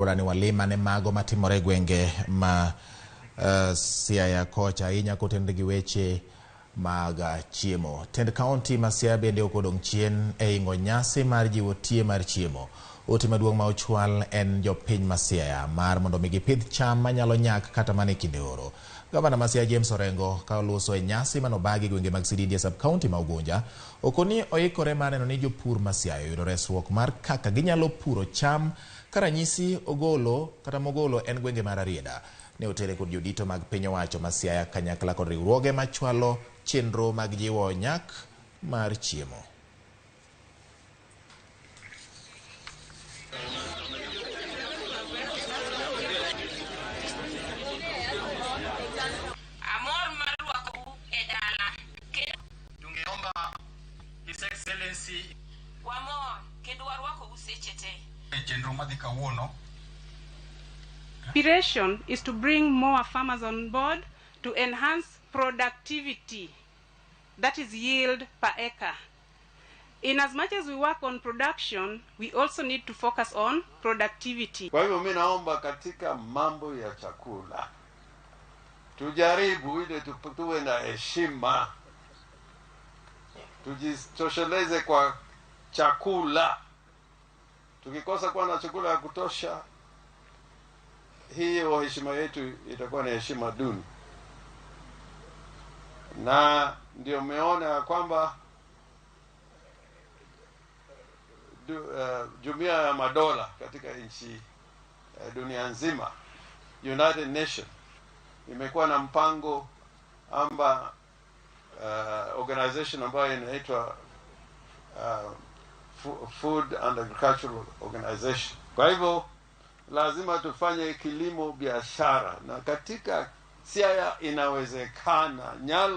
Ni walima ne mago matimore e gwenge ma Siaya kocha ahinya kotenore gi weche mag chiemo. Tend kaunti ma Siaya bende ok odong' chien e ingo nyasi mar jiwo tie mar chiemo. Ote maduong' ma ochwal en jopiny ma Siaya mar mondo mi gipidh cham manyalo nyak kata mana e kinde oro. Gavana ma Siaya James Orengo ka oloso e nyasi manobagi e gwenge mag Sidindi e sub-county ma Ugunja, okoni oikore mar neno ni jopur ma Siaya oyudo resruok mar kaka ginyalo puro cham ka ranyisi ogolo kata mogolo en gwenge mar Rarieda. Ne otere kod jodito mag piny owacho ma Siaya kanyakla kod riwruoge machwalo chenro mag jiwo nyak mar chiemo. Amor mar rwakou e dala. Tungeomba His Excellency Wamor kendo warwakou seche te. E chenro madhi kawuono. Aspiration is to bring more farmers on board to enhance productivity, that is yield per acre. In as much as we work on production, we also need to focus on productivity. Kwa hivyo mimi naomba katika mambo ya chakula tujaribu ile tuwe na heshima, tujitosheleze kwa chakula. Tukikosa kuwa na chakula ya kutosha, hiyo heshima yetu itakuwa ni heshima duni. Na ndio umeona kwamba Jumuiya ya Madola katika nchi dunia nzima, United Nations, imekuwa na mpango amba organization ambayo inaitwa Food and Agricultural Organization. Kwa hivyo lazima tufanye kilimo biashara, na katika Siaya inawezekana. Nyala